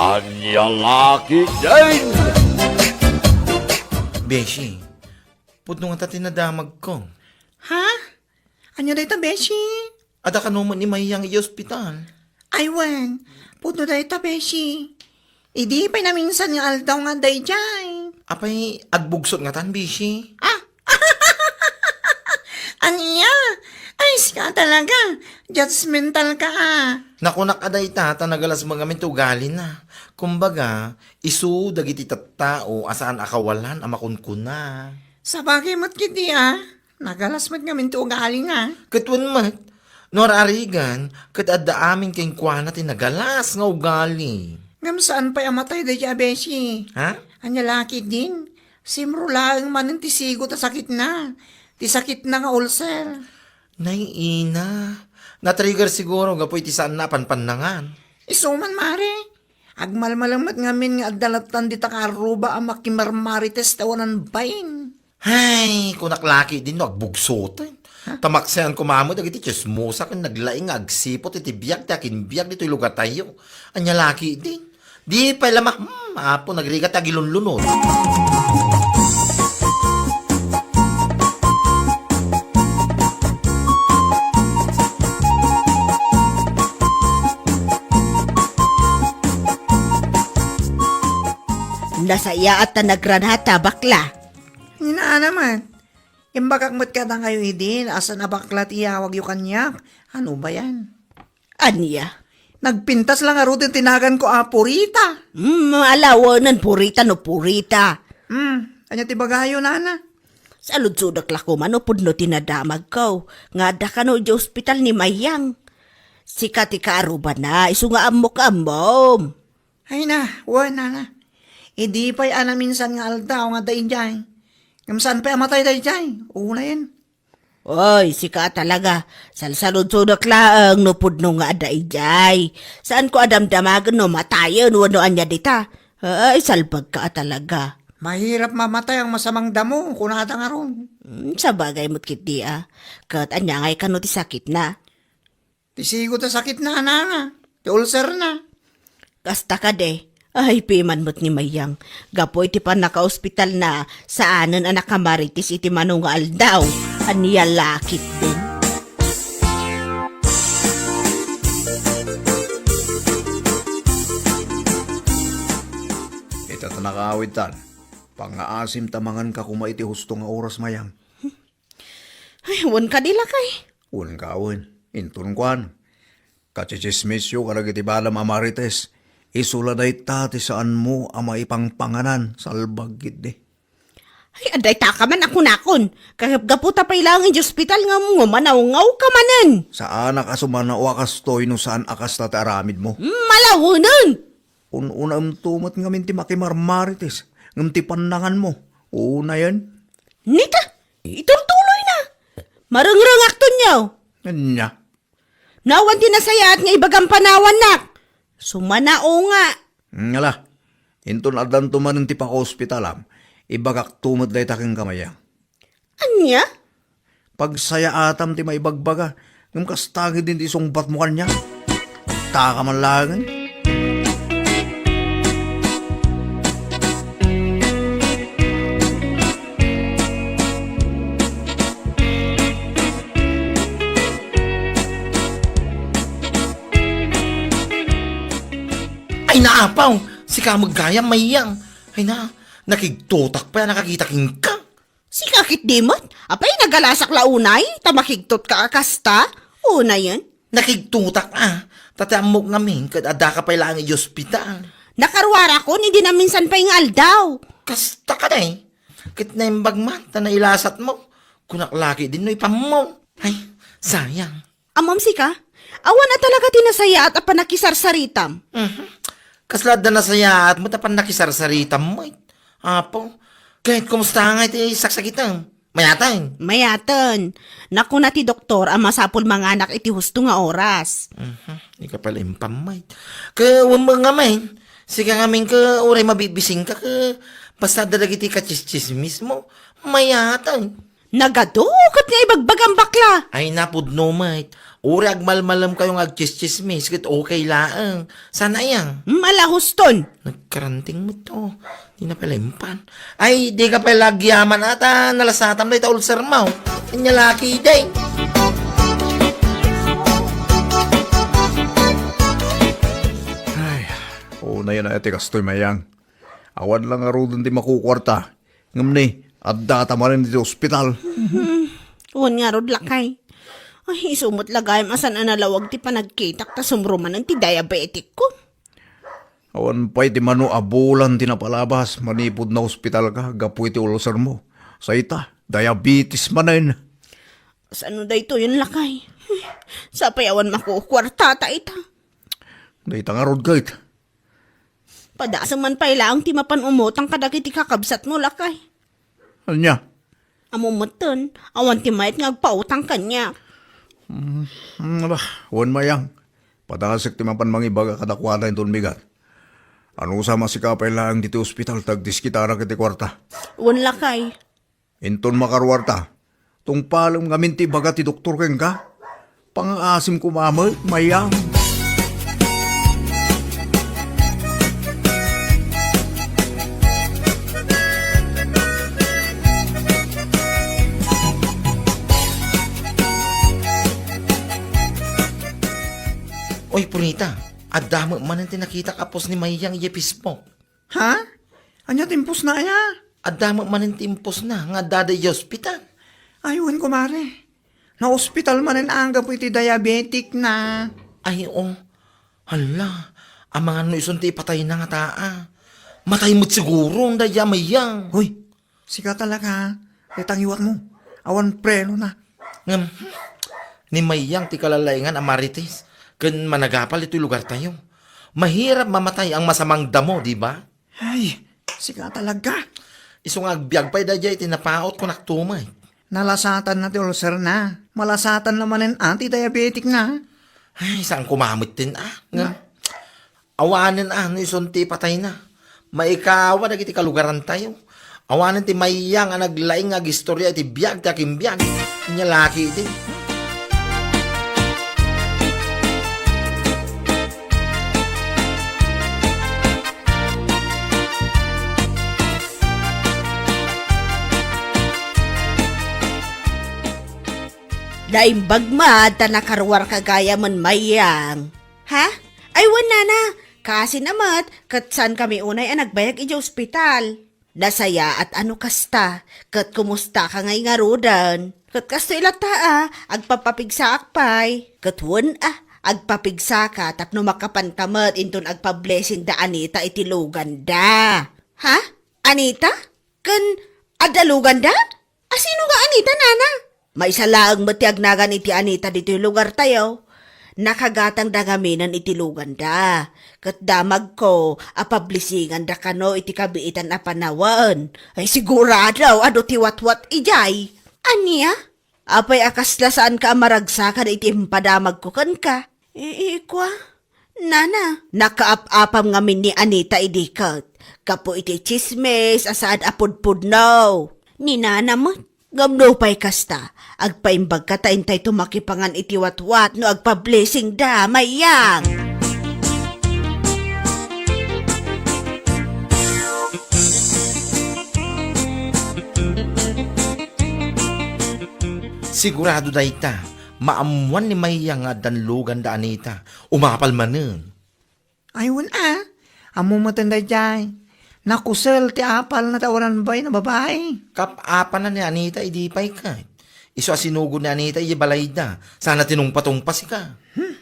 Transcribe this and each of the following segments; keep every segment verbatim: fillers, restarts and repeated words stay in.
Ania la ketdin? Beshi, pudno ngata ti nadamagko. Ha? Ania dayta, Beshi? Adda kano met ni Mayang iti ospital? Ay wen, pudno dayta, Beshi. Idi pay naminsan nga aldaw nga adda idiay. Apay, agbugsot ngatan, Beshi? Ah! Ania? Ay, sika talaga. Judgmental ka, ah. Nakunak a dayta, ta nagalas met ngamin ti ugalina. Kumbaga, isu dagiti tattao a saan a kawalan a makunkuna. Sabagay met ketdi, ah. Nagalas met ngamin ti ugalina. Ket wen met, no ar-arigan, ket adda amin kenkuana ti nagalas nga ugali. Ngem saan pay a matay daydiay a beshi? Ha? Ania la ketdin? Simro laeng manen ti sigo ta sakitna. Ti sakitna nga ulcer. Nay, ina. Na-trigger siguro gapu iti saanna a panpannangan. Isu man, mare. Agmalmalem met ngamin nga adda lattan dita kaarruba a makimarmarites ti awanan bain. Hay, kunak la ketdin no agbugsoten. Ha? Ta maksayan koma met dagiti tsismosa ken naglaing nga agsiput iti biag ti akinbiag ditoy lugartayo. Ania la ketdin? Di pay la ma-, hmm, Apo, nagrigat ti agilunlunod. Nasayaat ta nagranata, bakla. Ni Nana met. Imbagak met kada ngayo idi, a saan a bakla ti iyawagyo kaniak. Ano ba yan? Ania? Nagpintas la ngaruden ti naganko a Purita. Hmm, alawenen Purita no Purita. Hmm, ania ti bagayo, Nana? Saludsodek la koma no pudno ti nadamagko, nga adda kano iti ospital ni Mayang. Sika ti kaarrubana, isu nga ammok ammom. Ay na, wen, Nana. Idi pay a naminsan nga aldaw nga adda idiay. Ngem saan pay a matay daydiay? Unayen. Oy, sika talaga. Salsaludsodek laeng no pudno nga adda idiay. Saanko a damdamagen no matayen wenno ania dita. Ay, salbagka a talaga. Mahirap mamatay ang masamang damo, kunada ngarud. Hmm, sabagay met ketdi a. Ket ania ngay kano ti sakitna? Ti sigo ta sakitna, Nana. Ti ulcerna. Kasta kadi, ay, piman met ni Mayang. Gapu iti pannakaospitalna, saanen a nakamarites iti mano nga aldaw. Ania la ketdin? Ita ta nakaawidtan. Pangngaasim ta manganka koma iti husto nga oras, Mayang. Ay, wen kadi lakay. Wen ka, wen. Inton kuan. Kachichismisyo kadagiti badam a marites. Isu la dayta ti saanmo a maipangpanganan, salbag ketdi. Ay, adda itaka man a kunakon. Kagapgapu ta pay laeng iti ospital nga umanawngaw ka manen. Saanak a sumanaw a kastoy no saan a kasta ti aramidmo. Malawenen! Un-unaemto met ngamin ti makimarmarites, ngem ti pannanganmo, unayen. Nita, iturtuloyna. Marengrengakton nyo. Ania? Nawan ti nasayaat nga ibagam panawannak. Sumanaw nga. Ngala, inton addanto manen ti pakaospitalam, ibagakto met dayta kenka, Mayang. Ania? Pagsayaatam ti maibagbaga, ngem kasta ketdin ti sungbatmo kaniak. Taka man laengen. Ay, naapaw! Sika met gayam, Mayang. Ay na, nakigtotak pay a nakakita kenka. Sika ketdi met? Apay, nagalasak la unay, ta makigtotka a kasta? Unayen? Nakigtotak a, ta ti ammok ngamin, ket addaka pay laeng iti ospital. Nakaruarakon, idi naminsan pay nga aldaw. Kasta kadi? Ket naimbag man, ta nailasatmo. Kunak la ketdin no ipammo. Ay, sayang. Ammom sika? Awan a talaga ti nasayaat a pannakisarsaritam. Mhm. Kasla adda nasayaat met a pannakisarsaritam met. Apo, ket kumusta ngay ti saksakitam? Mayaten? Mayaten. Nakuna ti doktor a masapul manganak iti husto nga oras. Mhm. Ika pala impam met. Ket wen met ngamin, sika ngamin ket uray mabibisingka ket basta adda dagiti kachischismismo, mayaten. Nagadu ket nga ibagbagam, bakla. Ay, napudno met. Uray agmalmalemkayo nga agtsistsismis, ket okay laeng. Saan a aya? Malahuston! Nagkaranting met to. Di na pala impan. Ay, di ka pala agyaman ata. Nalasatam dayta ulcer mo. Anya laki, day. Ay, una yan ay ti kastoy, Mayang. Awan lang ngaruden ti makukuarta. Ngem ni, addata manen iti ospital. Hmm, wen ngarud, lakay. Ay, isu met la gayam a saan a nalawag ti panagkitak ta sumrumanen ti diabetic ko. Awan pay ti mano a bulan ti napalabas manipud naospitalka gapu iti ulcer mo. Sa ita, diabetes manen. Saan no daytoyen, lakay? Sapay awan makukuartata ita. Dayta ngarud ket. Padasem man pay laeng ti mapan umutang kadagiti kakabsatmo, lakay. Ania? Ammom metten, awan ti mayat nga agpautang kaniak. Mm, mm, aba, wen, Mayang. Padasek ti mapan mangibaga kadakuada inton bigat. Anusa, masika pay laeng ditoy ospital ta agdiskitarak iti kuarta. Wen, lakay. Inton makaruarta, tungpalem ngamin ti ibaga ti doktor kenka. Pangngaasim koma met, Mayang. Oy, Purita, adda met manen ti nakitak a post ni Mayang idiay Facebook. Ha? Ania ti impostna aya? Adda met manen ti impostna nga addada idiay ospital. Ay, wen, kumare. Naospital manen anggapo iti diabetic na. Ay, o. Hala, amangan no isun ti ipatayna ngata a. Matay met siguro, dayta a Mayang. Hoy, sika talaga, ha? Dayta ngiwatmo. Awan prenona. Ngem, ni Mayang ti kalalaingan a marites ken managapal itoy lugartayo. Mahirap mamatay ang masamang damo, di ba? Ay, sika talaga. Isu nga agbiag pay daydiay iti napaut, kunak tumet. Nalasatanna ti ulcerna. Malasatanna manen a ti diabetic na. Ay, saan koma metten a. Nga, awanen a no isun ti ipatayna. Maikawa dagiti kalugarantayo. Awanen ti Mayang a naglaing nga agistorya iti biag ti akimbiag. Ania laki iti. Naimbag met ta nakaruarka gayamen, Mayang. Ha? Ay, wen, nana. Kaasi na met, ket saankami unay a nagbayag idiay ospital. Nasayaat a no kasta, ket kumustaka ngay ngaruden? Ket kastoy latta a, agpapapigsaak pay. Ket wen a, agpapigsaka tapno makapanka met inton agpa-blessing da Anita iti luganda. Ha? Anita? Ken adda luganda? Asino nga Anita, nana? Maysa laeng met ti agnagan iti Anita ditoy lugartayo. Nakagatangda ngaminen iti luganda. Ket damagko a pablisinganda kano iti kabiitan a panawen. Ay, sigurado, adu ti watwat idiay. Ania? Apay a kasla saanka a maragsakan iti impadamagko kenka? I-, ikua? Nana, nakaap-apam ngamin ni Anita idi ket gapu iti tsismis a saan a pudpudno. Ni Nana met, ngem nupay kasta, agpaimbagka ta intayto makipangan iti watwat no agpa-blessing da, Mayang. Sigurado dayta, maammuan ni Mayang nga addan lugan da Anita. Umapal manen. Ay, wen a. Ammo metten daydiay. Nakusel ti apalna ta awanan babaen a babai. Kap-apana ni Anita idi pay ket. Isu a sinugod ni Anita idiay balayda. Sana tinungpa-tungpa sika. Hmm.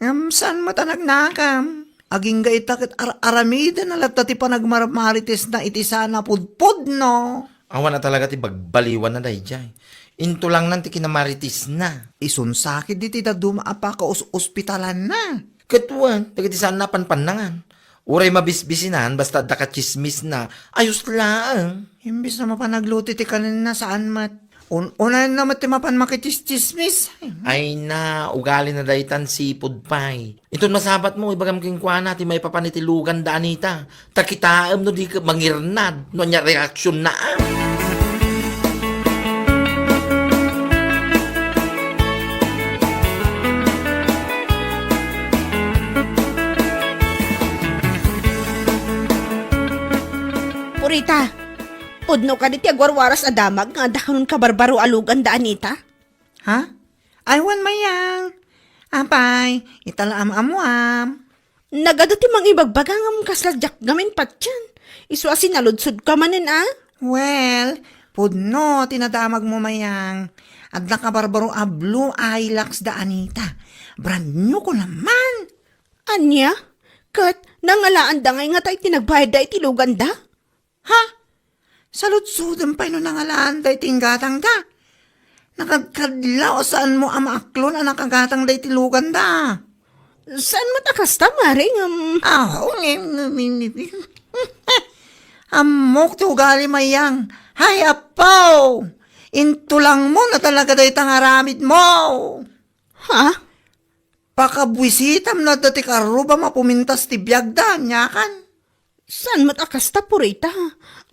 Ngem saan met a nagnakam? Agingga ita ket ar-aramidna latta ti panagmarmaritesna iti saan a pudpudno. Awan a talaga ti bagbaliwanna daydiay. Intulangnan ti kinamaritisna. Isun sakit ditoy dadduma a pakaus-ospitalanna. Ket wen, dagiti saanna a panpannangan. Uray mabisbisinan, basta adda katsismisna, ayos laeng. Imbes na mapan agluto ti kanenna, saan met. Un-, unayenna met ti mapan makitsismis. Ay na, ugalina daytan sipud pay. Inton masabatmo, ibagam kenkuana ti maipapan iti lugan da Anita. Ta kitaem no di ka mangirnad, no ania reaksionna, a. Ita, pudno kadi ti agwarwaras a damag nga adda kanon kabarbaro a lugan da Anita? Ha? Ay, wen, Mayang. Apay, ita la am-ammuam. Nagadu ti mangibagbaga ngem kasla diak ngamin patien. Isu a sinaludsodka manen a? Well, pudno ti nadamagmo, Mayang. Adda kabarbaro a blue Hilux da Anita. Brand new ko naman. Ania? Ket nangalaanda ngay ngata iti nagbayadda iti luganda? Ha? Saludsodem pay no nangalaanda iti inggatangda. Nakadkadlaw a saanmo a maaklon a nakagatangda iti luganda. Saan met a kasta, Mare, ngem? Aw, ngem, ngem, ngem, ngem. Ammok ti ugali, Mayang. Hay, apo! Intulangmo na talaga dayta nga aramidmo. Ha? Pakabuisitam na dati karrubam a pumintas ti biagda, aniakan? Saan met a kasta, Purita?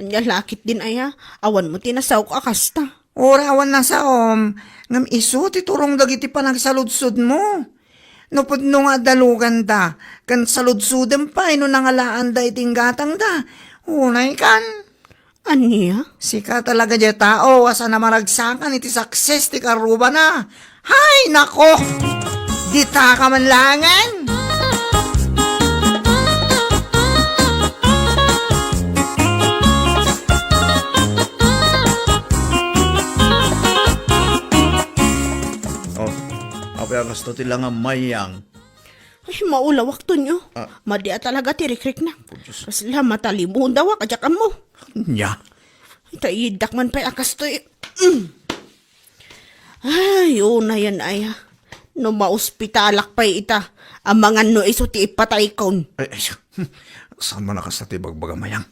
Ania lakit din aya? Awan mo ti nasaok a kasta. Uray awan nasaom, ngem isu ti turong dagiti panagsaludsodmo. No pudno nga adda luganda, ken saludsodem pay no nangalaanda iti inggatangda. Unay kan. Ania? Sika talaga diay tao a saan a maragsakan iti success ti karrubana. Hay, nako! Ditaka man laengen! Oh, apay a kasta ti langam, Mayang? Ay, maulawak, Tonyo. Ah. Madi a talaga ti rikriknak. Oh, Diyos. Kasla matalibudawak, a diak ammo. Nya? Ay, ta iddak man pay a kastoy. Mm. Ay, unayen aya. No maospitalak pay ita, amangan no isu ti ipataykon. Ay, ay, saan man a kasta ti ibagbaga, Mayang?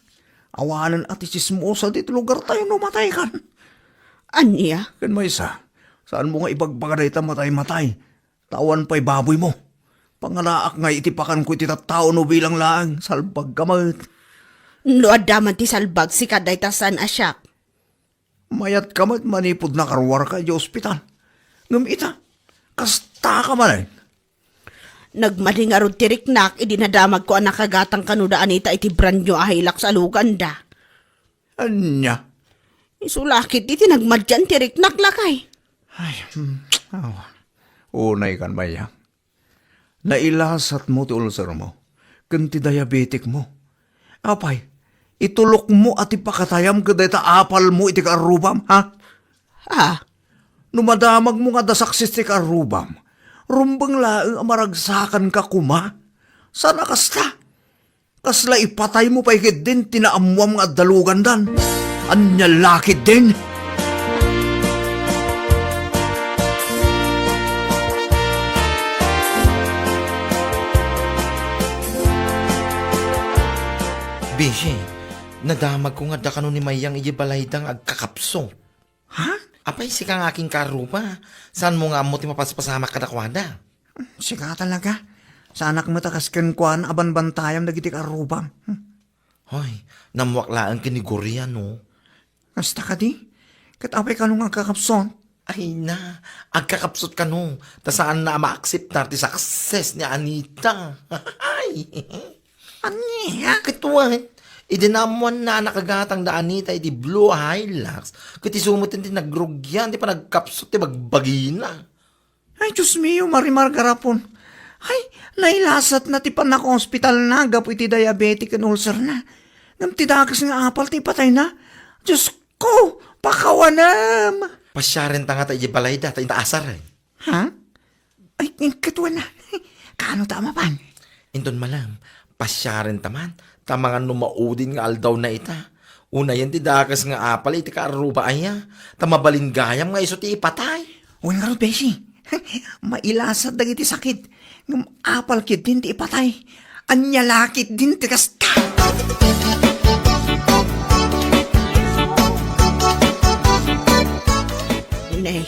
Awanen a ti tsismosa ditoy lugartayo no mataykan. Ania? Ken maysa, saanmo nga ibagbaga dayta matay-matay? Ta awan pay baboymo. Pangalaak ngay iti pakanko iti tattao no bilang laeng, salbagka met. No adda man ti salbag, sika dayta saan a siak. Mayatka met manipud nakaruarka idiay ospital. Ngem ita, kastaka manen. Nagmadi ngarud ti riknak idi nadamagko a nakagatang kano da Anita iti brand new a Hilux a luganda. Ania? Isu lakit iti nagmadian ti riknak, lakay. Ay, hmm, awa. Unay kan, Mayang. Nailasatmo ti ulcermo ken ti diabeticmo. Apay, itulokmo a ti pakatayam ket dayta apalmo iti kaarrubam, ha? Ah. No madamagmo nga adda success ti kaarrubam, rumbeng laeng a maragsakanka koma. Saan a kasta? Kasla ipataymo pay ketdin ti naammoam nga adda lugandan. Ania la ketdin? Besi, nadamagko nga adda kano ni Mayang idiay balayda nga agkakapsot. Ha? Apay, sika nga akinkarruba. Saanmo nga ammo ti mapaspasamak kadakuada? Sika talaga. Saanak met a kas kenkuana a banbantayam dagiti karrubam. Hmm. Hoy, nammuak laeng ken ni Gloria, no? Kasta kadi? Ket apay kano nga agkakapsot? Ay na, agkakapsot kano, ta saanna a maakseptar ti success ni Anita. Ay! Ania? Ket wen, idi naammoanna a nakagatang da Anita iti blue Hilux, ket isu met ti nagrugian ti panagkapsot ti bagbagina. Ay, Dios mio, Marimar Garapon. Ay, nailasatna ti pannakaospitalna gapu iti diabetic ken ulcerna. Ngem ti dakes nga apal ti ipatayna. Dios ko, pakawanem! Pasiarenta ngata idiay balayda, ta inta asar, eh. Ha? Ay, ket wen a. Kaano ta a mapan? Inton malem, pasiarenta man, ta amangan no maudin nga aldawna ita. Unayen ti dakes nga apal iti kaarruba aya, ta mabalin gayam nga isu ti ipatay. Wen ngarud, Besi. Mailasat dagiti sakit. Ngem apal ketdin ti ipatay. Ania la ketdin ti kasta? Nay,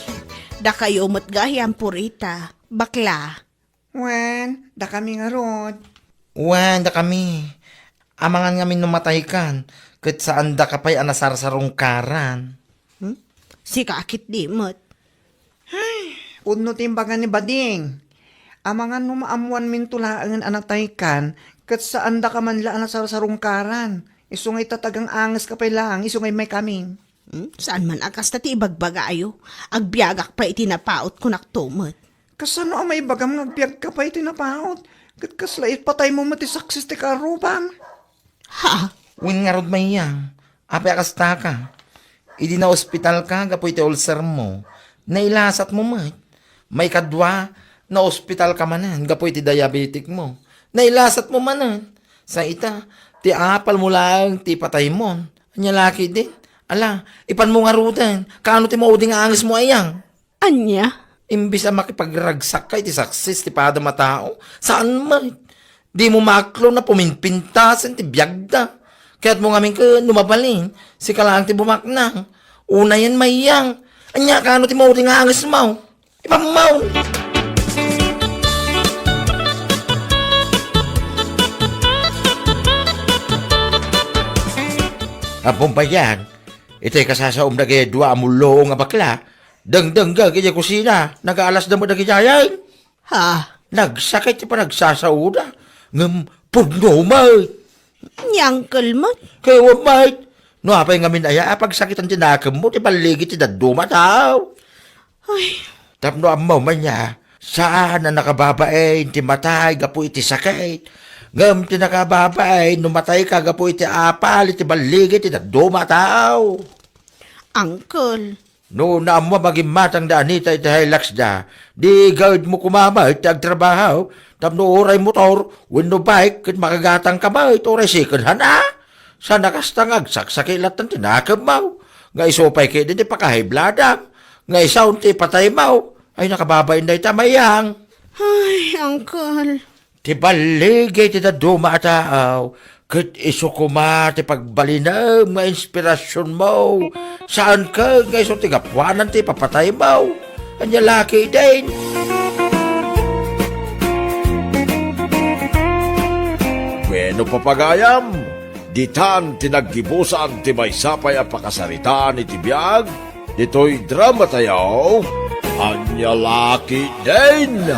dakayo met gayam, Purita. Bakla. Wen, dakami ngarud. Wen, dakami. Amangan ngamin no mataykan, ket saandaka pay a nasarsarungkaran. Hmm? Sika a ketdi met. Ay, pudno ti imbaga ni Bading. Amangan no maammoanminto laengen a nataykan, ket saandaka man la a nasarsarungkaran. Isu nga ita, tagang-angeska pay laeng isu nga immaykami. Hmm, saan man a kasta ti ibagbagayo. Agbiagak pay iti napaut, kunak to met. Kasano a maibagam nga agbiagka pay iti napaut? Ket kasla ipataymo met ti saksis ti kaarrubam. Ha? Wen ngarud, Mayang, apay a kastaka? Idi naospitalka gapu iti ulcermo, nailasatmo met. Maikadua, naospitalka manen gapu iti diabeticmo. Nailasatmo manen. Sa ita, ti apalmo laeng ti ipataymon. Ania la ketdin? Ala, ipanmo ngaruden. Kaano ti maudi nga angesmo, Mayang? Ania? Imbes a makipagragsakka iti saksis ti padam a tao, saan met. Dimo maklon a puminpintasen ti biagda. Kayatmo ngamin ket no mabalin, sika laeng ti bumaknang. Unayen, Mayang. Ania, kaano ti maudi nga angesmo? Ipammaw! Apo, Mayang, iti kasasaom dagiti dua a mulluong a bakla, dengdengngeg idiay kusina, nagaalasda met dagidiay. Ha? Nagsakit ti panagsasaoda, ngem pudno met. Ni Uncle met? Kaywan met. No apay ngamin aya a pagsakitan ti nakemmo ti balligi ti dadduma a tao? Ay. Tapno ammo man nia, saan a nakababain ti matay gapu iti sakit, ngem ti nakababain no matayka gapu iti apal iti balligi ti dadduma a tao. Uncle, No naammo a magimmatang da Anita iti Hiluxda, di gaydmo koma met ti agtrabaho, tapno uray motor wenno bike ket makagatangka met uray second hand a. Saan a kasta nga agsaksakit latta ti nakemmo, nga isu pay ketdi ti pakahiblada, nga isu ti ipataymo. Ay, nakababain dayta, Mayang. Ay, Uncle. Ti balligi ti dadduma a tao, ket isu koma ti pagbalinem nga inspirasionmo. Saan ket nga isu ti gapuanan ti ipapataymo. Ania la ketdin? Bueno, papagayam, ditan ti naggibusan ti maysa pay a pakasaritaan iti biag, ditoy dramatayo, Ania la ketdin?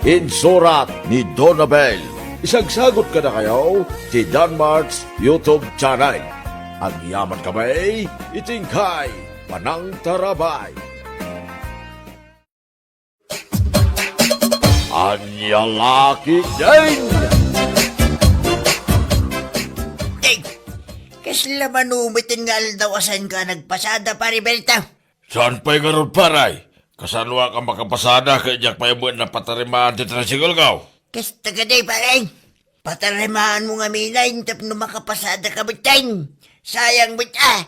Insurat ni Donabel. Isagsagut kadakayo ti Danmart's YouTube channel. Agyaman kami iti inkay panangtarabay. Ania la ketdin? Ay, kasla manumiten nga aldaw a saanka nagpasada, Pare Berto? Saan pay ngarud, pare? Kasanoak a makapasada ket diak pay met napatarimaan ti tricycle ko? Kasta kadi, pare. Patarimaanmo ngamin tapno makapasada ka metten. Sayang met a.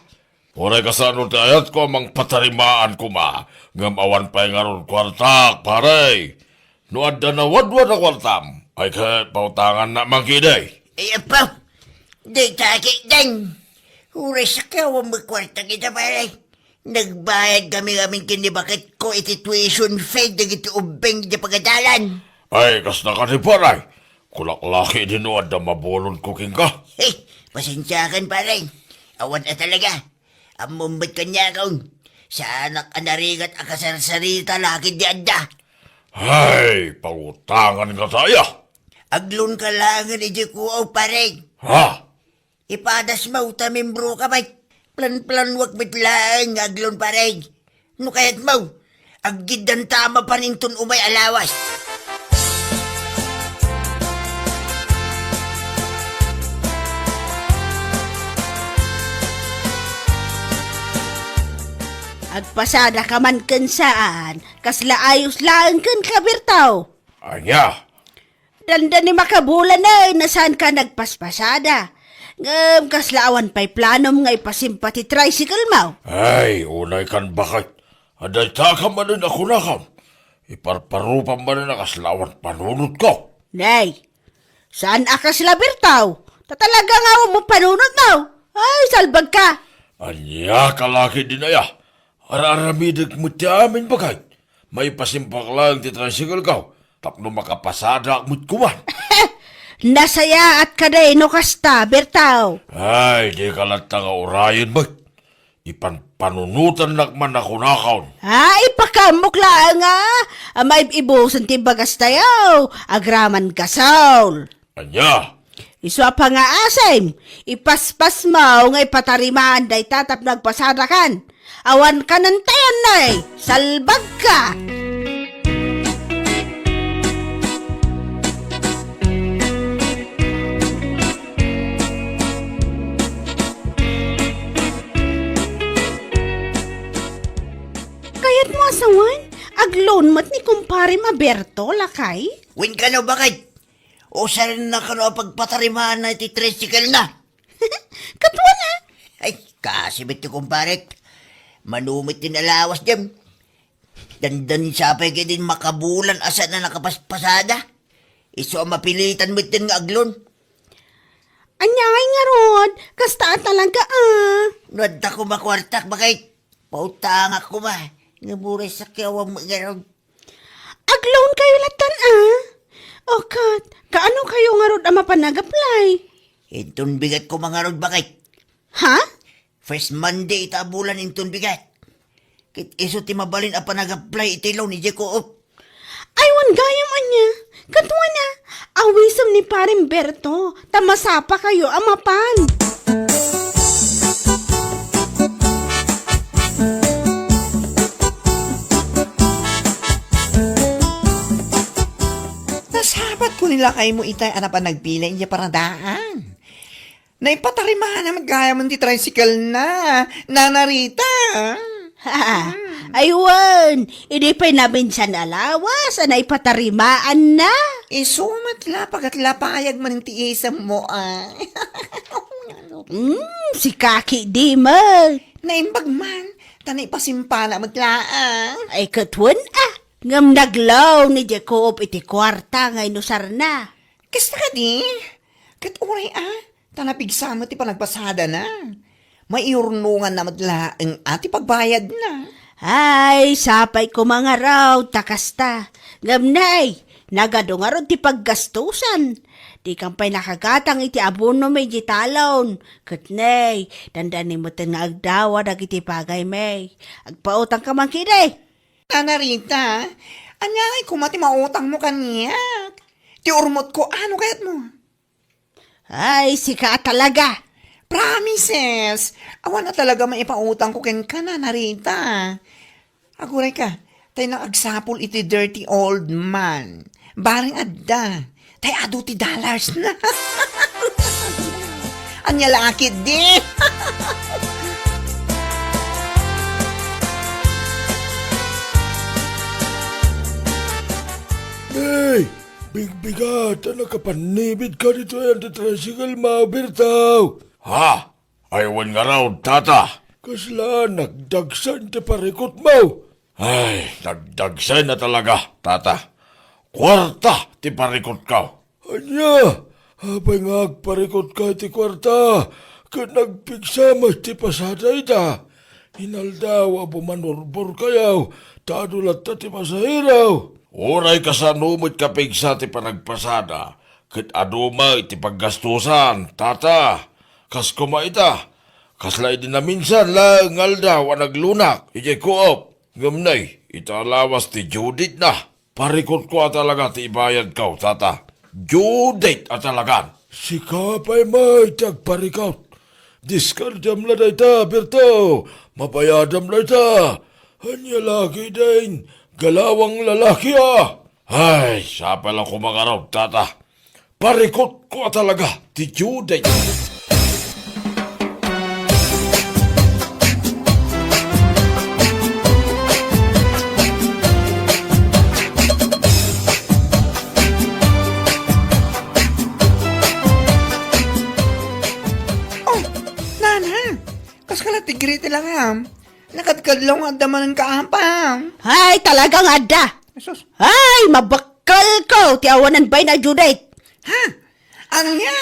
Uray kasano ti ayatko a mangpatarimaan koma, ngem awan pay ngarud kuartak, pare. No adda nawadwad a kuartam, ay ket pautangannak man ketdi. Ay, apo, dayta ketdin. Uray sakawam met kuartak ita, pare. Nagbayad kami ngamin ken ni baketko iti tuition fee dagiti ubbing iti pagadalan. Ay, kasta kadi, pare. Kunak la ketdi no adda mabulodko kenka. He, pasensiakan, pare. Awan a talaga. Ammom met kaniakon. Saanak a narigat a kasarsarita la ketdi adda. Ay, pangutangan ngata aya. Aglonka laengen idiay kuaw, pare. Ha? Ipadasmo ta membroka met. Plan-planuak met laeng nga aglon, pare. No kayatmo, aggiddanta mapan inton umay a lawas. Agpasadaka man ken saan, kasla ayos laeng kenka, Berto. Ania? Dandani makabulan, eh, no saanka nagpaspasada. Ngem kasla awan pay planom nga ipasimpa ti tricycle mo? Ay, unay kan baket. Adda ita ka manen a kunakam. Iparparupam manen a kasla awan panunotko. Nay, saan a kasla, Berto? Ta talaga nga awan mo panunot mo. Ay, salbag ka. Ania ka la ketdin aya? Ar-aramidek met ti amin, baket. Maipasimpak laeng ti tricycle ko tapno makapasadak met koma. Nasayaat kadi no kasta, Berto. Ay, dika latta nga urayen met. Ipanpanunotannak man a kunakon. Ha, ipakaammok laeng a, a maib-ibusen ti bagas tayo. Agraman gasol. Ania? Isu a pangaasem, ipaspasmo nga ipatarimaan dayta tapno agpasadakan. Awan kanentayan, nay, salbagka! Kayatmo a sawen, ag-loan met ni kumparem a Berto, lakay? Wen kano, baket? Usarennakano a pagpatarimaanna iti tricycle-na? Katuana. Ay, kasi met ti kumparek. Mano met ti nalawas dem. Dandani sapay ketdin makabulan a saan a nakapaspasada. Isu a mapilitan metten nga ag-loan. Ania ngay ngarud? Kasta a talaga, a. No adda koma kuartak, baket, pautangak koma. Nga buray sakyawan met ngarud. Ag-loan kayo lattan, a? O ket, kaano kayo ngarud a mapan nag-apply? Inton bigat koma ngarud, baket. Ha? First Monday ita a bulan inton bigat. Ket isu ti mabalin a panag-apply iti loan idiay Co-op. Ay, wen gayam ania. Katuana, awisem ni Pareng Berto, ta masapa kayo a mapan. Nasabat ko ni lakaymo itay a napan nagpila idiay paradaan. Naipatarimaanna met gayam ti tricycle-na, Nana Rita. Ha, ay wen, idi pay naminsan a lawas a naipatarimaanna. Isu met la, pagatlapayag manen ti isemmo, a. Hmm, sika ketdi met. Naimbag man, ta naipasimpana met laeng. Ay, ket wen, a, ngem nag-loan idiay Co-op iti kuarta nga inusarna. Kasta kadi? Ket uray, a, ta napigsa met ti panagpasadana. Maiurnonganna met laeng a ti pagbayadna. Ay, sapay koma ngarud ta kasta. Ngem nay, nagadu ngarud ti paggastusan. Dikan pay nakagatang iti abonom idiay talon. Ket nay, dandani metten nga agdawa dagiti pagaymi. Agpautangka man ketdi. Nana Rita, ania ngay koma ti mautangmo kaniak? Ti urmotko, ano kayatmo? Ay, sika a talaga! Promises! Awan a talaga maipautangko kenka, Nana Rita. Aguray ka, tay naagsapul iti dirty old man. Bareng adda, tay adu ti dollars na. Ania la ketdi? Hey! Bigbigat a nakapannibidka ditoy iti tricycle-mo, Berto. Ha? Ay, wen ngarud, tata. Kasla nagdagsen ti parikutmo? Ay, nagdagsen a talaga, tata. Kuarta ti parikutko. Ania? Apay nga agparikutka iti kuarta, ket nagpigsa met ti pasada ita? Inaldaw a bumanurborkayo, ta adu latta ti pasahero. Uray kasano met kapigsa ti panagpasada, ket adu met ti paggastusan, tata. Kas koma ita, kasla idi naminsan laeng nga aldaw a naglunak idiay Co-op. Ngem nay, ita a lawas ti due date-na. Parikutko a talaga ti ibayadko, tata. Due date a talagan. Sika pay met ti agparikut. Diskardiam la dayta, Berto. Mabayadam dayta. Ania la ketdin, galawang lalaki a. Ay, sapay la koma ngarud, tata. Parikutko a talaga ti due date. Oh, nana, kas ka la ti Gretel a ngem. Nakadkadlaw nga adda manen kaapam. Ay, talaga nga adda. Jesus. Ay, mabakkalko ti awanan bain a due date. Ha? Ania?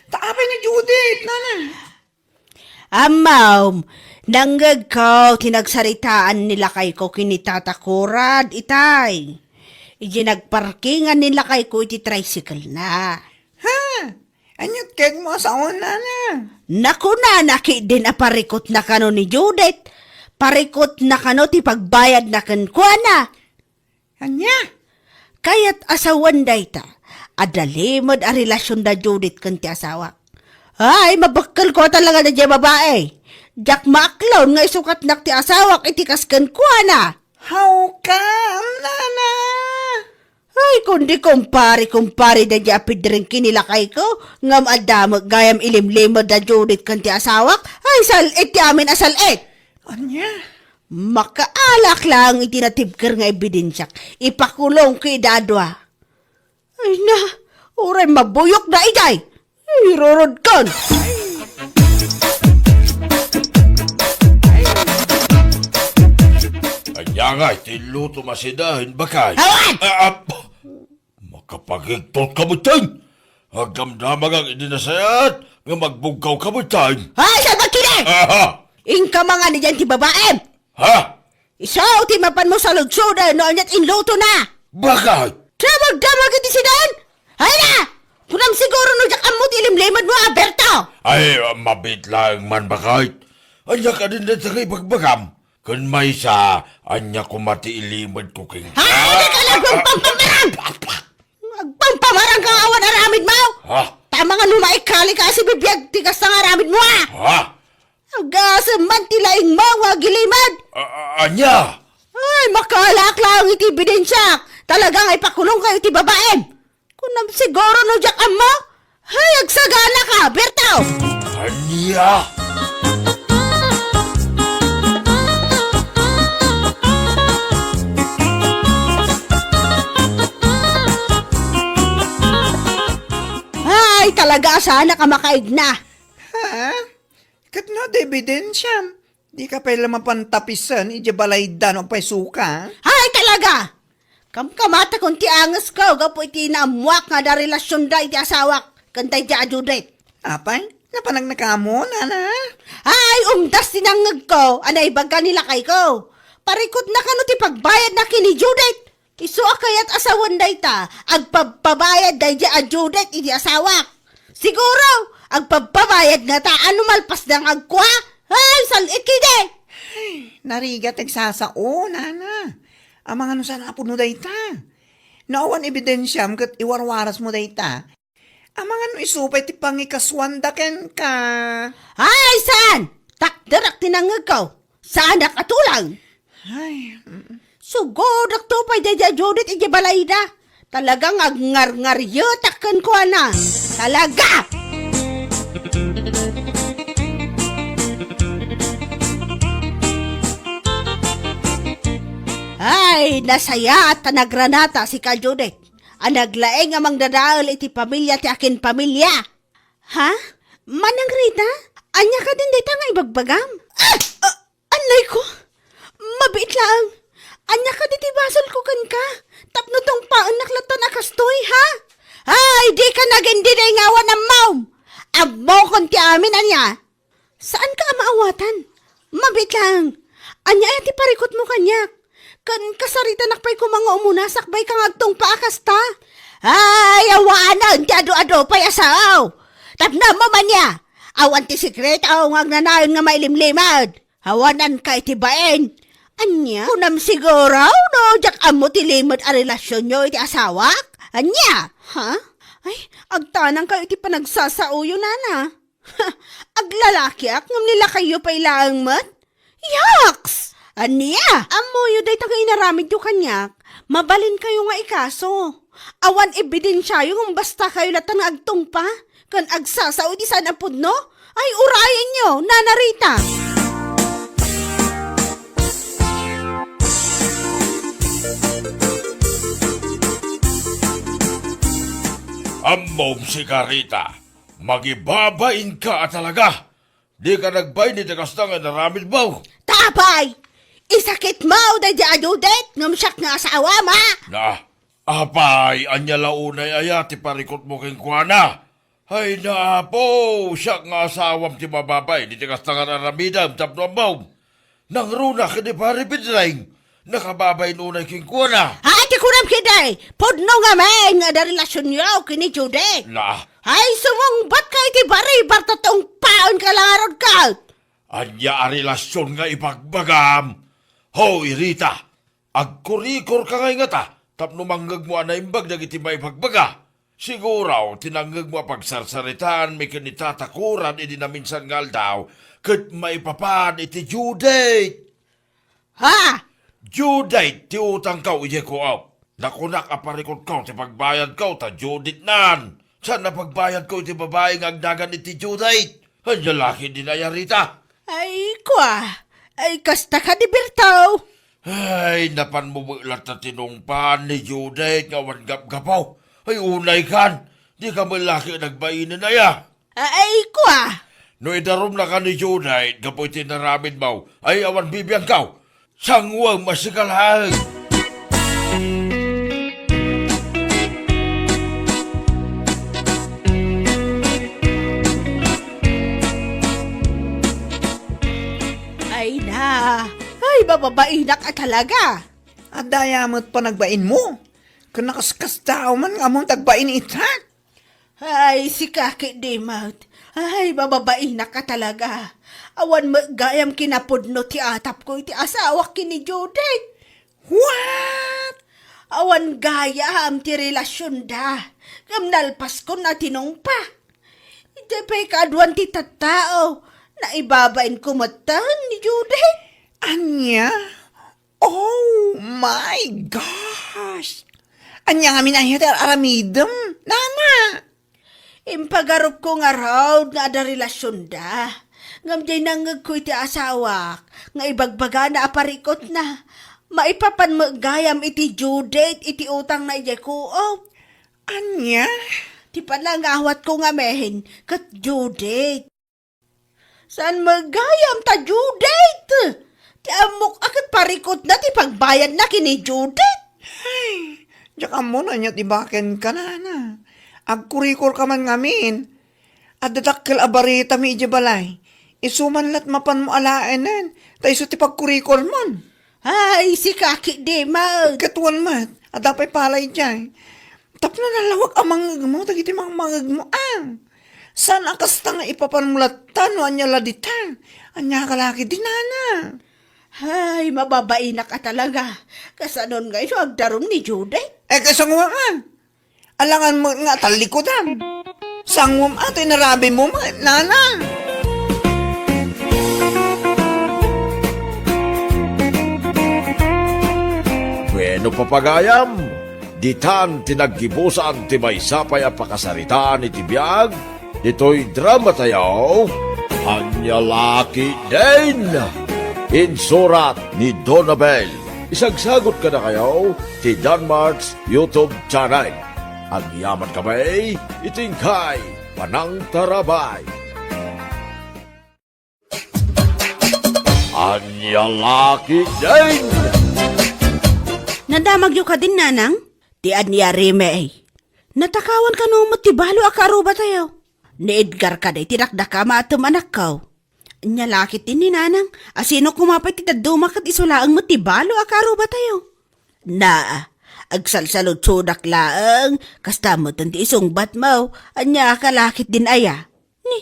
Ta apay nga due date, nana? Ammom, nangngegko ti nagsaritaan ni lakayko ken ni Tata Kurad itay. Idiay nagparkingan ni lakayko iti tricycle-na. Ha? Ania ti kayatmo a sawen, nana? Nakunana ketdin a parikutna kano ni Judith. Parikutna kano ti pagbayadna kenkuana. Ania? Kayat a sawen dayta, Adda limed a relasion da Judith ken ti asawak. Ay, mabekkelko talaga daydiay babai. Diak maaklon nga isukatnak ti asawak iti kas kenkuana. How come, nana? Ay, kundi kumpare, kumpare daydiay a pidring kinilakayko, ngem adda met gayam ilimlimed da Judith ken ti asawak. Ay, sal-it ti amin a sal-it. Ania? Makaalak laeng iti natibker nga ebidensiak. Ipakulongko ida a dua. Ay na, uray mabuyok da idiay. Irurodkon. Ania nga iti luto masida, hin bakay? Awan! Ah, ah, makapagigtot ka metten. Agdamdamagak iti nasayaat nga magbuggaw ka metten. Ay, salbag kidi! Aha! Inka mangan idiay ti babaem! Ha? Isu ti mapanmo saludsoden no aniat inlutona. Bakay? Damagdamag iti sidan! Ay na! Kunam siguro no diak ammo ti ilimlimedmo, Alberto! Ay, mabiit laeng man, bakay. Ania kadin dayta nga ibagbagam? Ken maysa, ania koma ti ilimedko kenka? Ay, di ka nagpampamarang! Agpampamarang ka nga awan aramidmo! Ha? Tama nga no maikali ka a sibibiag ti kasta nga aramidmo, a! Ha? Agasem man ti laingmo nga agilimed! A-, a-, ania? Ay, makaalak laeng iti ebidensiak. Talaga nga ipakulongko iti babaem. Kunam siguro no diak ammo? Ay, agsagana ka, Berto! Ania? Ay, talaga, saanak a makaigna. Ha? Ket no adda ebidensiam, dika pay la mapan tapisen idiay balayda no apay suka? Ay, talaga! Kamkamatakon ti angesko gapu iti naammoak nga adda relasionda iti asawak ken daydiay a Judith. Apay, napanagna kamo, nana? Ay, umdas ti nangngegko a naibaga ni lakayko. Parikutna kano ti pagbayadna ken ni Judith. Isu a kayat a sawen dayta, agpabpabayad daydiay a Judith iti asawak. Siguro, agpabpabayad ngata a no malpasda nga agkua. Ay, sal-it kidi! Ay, narigat ti agsasao, nana. Amangan no saan a pudno dayta. No awan ebidensiam ket iwarwarasmo dayta, amangan no isu pay ti pangikasuanda kenka. Ay, saan? Takderak ti nangngegko. Saanak a tulang. Ay, mm. Sugodakto pay daydiay a Judith idiay balayda. Talaga nga agngarngarietak kenkuana. Talaga! Ay, nasayaat ta nagranata sika, Judith. A naglaing a mangdadael iti pamilia ti akin pamilia. Ha? Manang Rita? Ania kadin dayta nga ibagbagam? Ah! Ah! Annay ko! Mabiit laeng! Ania kadi ti basolko kenka? Tapno tungpaennak latta a kastoy, ha? Ay, dika nagindinay nga awan ammom! Ammokon ti amin, ania? Saanka a maawatan? Mabiit laeng. Ania aya ti parikutmo kaniak? Ken kasaritanak pay koma nga umuna sakbay ka nga agtungpa a kasta? Ay, awanen ti adu-adu pay a sao! Tapno ammom ania? Awan ti sekreto nga agnanayon nga mailimlimed. Awananka iti bain. Ania? Kunam siguro no diak ammo ti limed a relasionyo iti asawak? Ania? Ha? Ay, agtanangkayo iti panagsasaoyo, nana. Aglalakiak ngem ni lakayyo pay laeng met? Yaks! Ania? Ammoyo dayta nga inaramidyo kaniak, mabalinkayo nga ikaso. Awan ebidensiayo ngem bastakayo latta nga agtungpa ken agsasao iti saan a pudno? Ay, urayenyo, Nana Rita! Ammom sika, Rita, mangibabainka a talaga. Dika nagbain iti kasta nga inaramidmo. Ta apay, isakitmo daydi a Judith ngem siak nga asawam, a? Na, apay, ania la unay aya ti parikutmo kenkuana? Ay, na, Apo, siak nga asawam ti mababain iti kasta nga inaramidem tapno ammom. Nangruna ken ni Pari Pedreng, nakababain unay kenkuana. Ay, ti kunam ketdi, pudno ngamin nga adda relasionyo ken ni Judith. Na. Ay, sumungbatka iti baribar ta tungpaenka la ngarud ket. Ania a relasion nga ibagbagam? Hoy, Rita, agkurikorka ngay ngata tapno mangngegmo a naimbag dagiti maibagbaga. Siguro, ti nangngegmo a pagsarsaritaanmi ken ni Tata Kuran idi naminsan nga aldaw, ket maipapan iti due date. Ha? Due date ti utangko idiay co-op. Nakunak a parikutko ti pagbayadko ta due date nan. Saan a pagbayadko iti babai nga agnagan iti due date? Ania la ketdin aya, Rita? Ay, kua. Ay, kasta kadi, Berto. Ay, napanmo met latta tinungpaan ni Judith nga awan gapgapo. Ay, unay kan. Dika met la ket nagbainen aya. Ay, kua. No idarumnaka ni Judith gapu iti inaramidmo, ay awan bibiangko. Sanguem a sika laeng. Ay na, ay, mababainak a talaga. Adda aya met panagbainmo? Ken nakaskasdaaw man nga ammom ti agbain ita? Ay, sika ketdi met. Ay, mababainak a talaga. Awan met gayam kinapudno ti atapko iti asawak ken ni Judith. What? Awan gayam ti relasionda. Ngem nalpaskon a tinungpa. Idiay pay kaaduan ti tattao, naibabainko metten ni Judith. Ania? Oh my gosh! Ania ngamin aya ti ar-aramidem, nana? Impagarupko ngarud nga adda relasionda. Ngem diay nangngegko iti asawak nga ibagbagana a parikutna. Maipapan met gayam iti due date iti utangna idiay co-op. Ania? Ti panangawatko ngamin ket due date. Saan met gayam ta due date? Ti ammok a ket parikutna ti pagbayadna ken ni Judith. Ay, diak ammo no ania ti bakenka, nana. Agkurikorka man ngamin. Adda dakkel a baritami idiay balay. Isu man la't mapanmo alaenen, ta isu ti pagkurikormon. Ay, sika ketdi met. Ket wen met, adda pay pala idiay. Tapno nalawag a mangngegmo dagiti mangmangngegmo, a. Saan a kasta nga ipapanmo latta no ania la dita? Ania ka la ketdi, nana? Ay, mababainak a talaga. Kasanon ngay no agdarum ni Judith? Eh, kasango nga. Alangan met nga tallikudam. Sanguem a ti inarabimo met, nana. Bueno, papagayam, ditan ti naggibusan ti maysa pay a pakasaritaan iti biag ditoy dramatayo, Ania La Ketdin. Insurat ni Donabel. Isagsagot kadakayo ti Danmart's YouTube channel. Agyaman kami iti inkay panangtarabay. Ania La Ketdin! Nadamagyo kadin, nanang? Ti ania, Rime? Natakawan kano met ti balo a kaarrubatayo? Ni Edgar kadi ti dakdakama a tum-anakko. Ania la ketdin ni nanang, a sino koma pay ti dadduma ket isu laeng met ti balo a kaarrubatayo? Na, agsalsaludsodak laeng, kasta metten ti isungbatmo, ania ka la ketdin aya? Ni,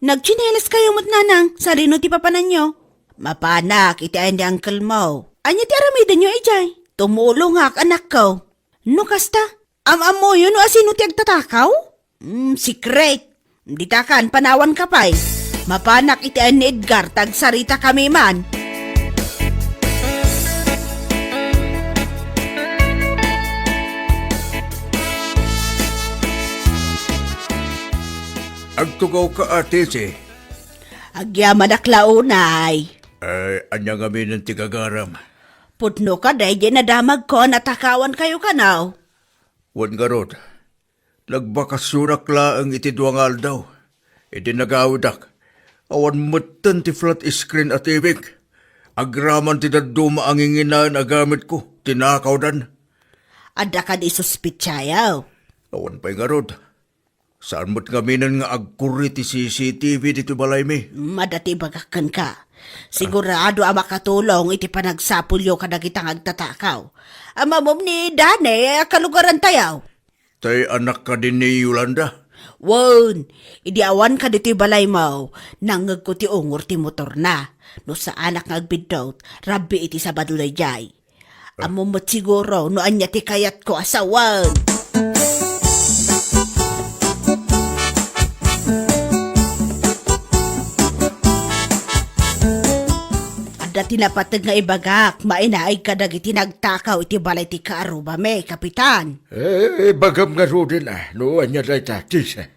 nagtsinelas kayo met, nanang, sadino ti papananyo? Mapanak iti ayan ni uncle mo. Ania ti aramidenyo idiay? Tumulongak, anakko. No kasta, am-ammoyo no asino ti agtatakaw? Mm, secret. Ditakan, panawan ka pay. Mapanak iti ayan ni Edgar, ta agsarita kami man. Agtugaw ka, Ate Si. Agyamanak la unay. Ay, ania ngamin ti gagaram? Pudno ka, daydi nadamagko a natakawan kayo kanaw. Wen ngarud, nagbakasionak laeng iti dua nga aldaw. Idi nagawidak, awan metten ti flat screen a T V. Agraman ti dadduma a nginginaen a gamitko, tinakawdan. Adda kadi suspetsayo? Awan pay ngarud. Saan met ngaminen nga agkurri ti C C T V ditoy balaymi? Adda ti ibagak kenka. Sigurado a makatulong iti panagsapulyo kadagita nga agtatakaw. Ammom ni Dane a kalugarantayo? Tay anak kadi ni Yolanda? Wen, idi awanka ditoy balaymo, nangngegko ti ungor ti motorna. No saanak nga agbiddut, rabbi iti Sabado daydiay. Ammom met siguro no ania ti kayatko a sawen. Ti napateg nga ibagak, mainaig kadagiti nagtakaw iti balay ti kaarrubami, Kapitan. Eh, ibagam ngaruden a, no ania dayta, Tisay.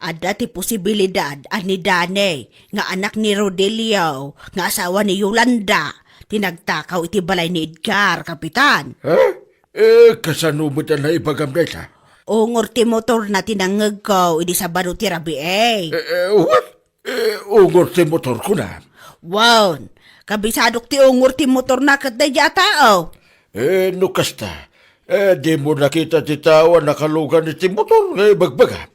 Adda ti posibilidad a ni Danny, nga anak ni Rodelio, nga asawa ni Yolanda, ti nagtakaw iti balay ni Edgar, Kapitan. Ha? Eh, kasano met a naibagam dayta? Ungor ti motorna ti nangngegko idi Sabado ti rabii. Eh, eh, what? Eh, ungor ti motor, kunam? Wen, kabisadok ti ungor ti motorna ket daydiay a tao. Eh, no kasta, eh, dimo nakita ti tao a nakalugan iti motor nga ibagbagam?